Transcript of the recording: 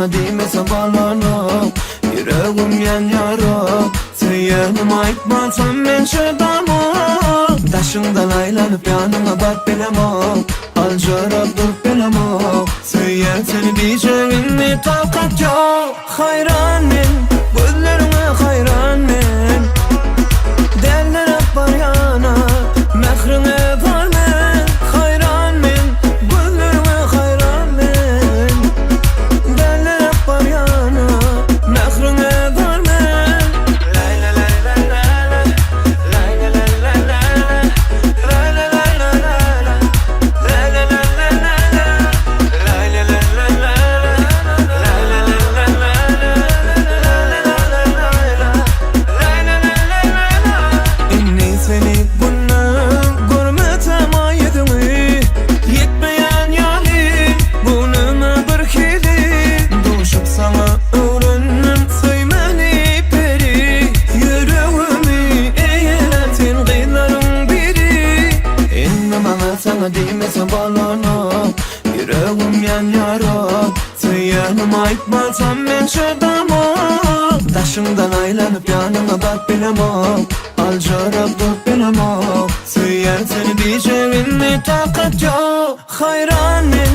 saňa diýmese bolanok Ýüregim ýanýarok Söýýänim aýtmasam men çydamok Daşyňdan aýlanyp ýanyňa baryp bilemok Aljyrap durup bilemok Söýýän seni diýjek indi takat ýok Haýran men, gözleriňe haýran men Däldiräp barýana, mähriňe zar men Haýran men, gözleriňe haýran men Däldiräp barýana, mähriňe zar men Laý-la-laý-la-la-la, laý-la-la-la-la-la, laý-la-la-la-la-la, laý-la-la-la-la-la, laý-la-la-la-la-la, Indi seni günde görmesem aýdyňy Ýetmeýän ýaly göwnüme birhili Duşup saňa öwrendim söýmäni peri Ýüregimi eýelän sen gyzlaryň biri Indi maňa saňa diýmese bolanok Ýüregim ýanýarok Söýýänim aýtmasam men çydamok Daşyňdan aýlanyp ýanyňa baryp bilemok Aljyrap durup bilemok Söýýän seni diýjek indi takat ýok Haýran men.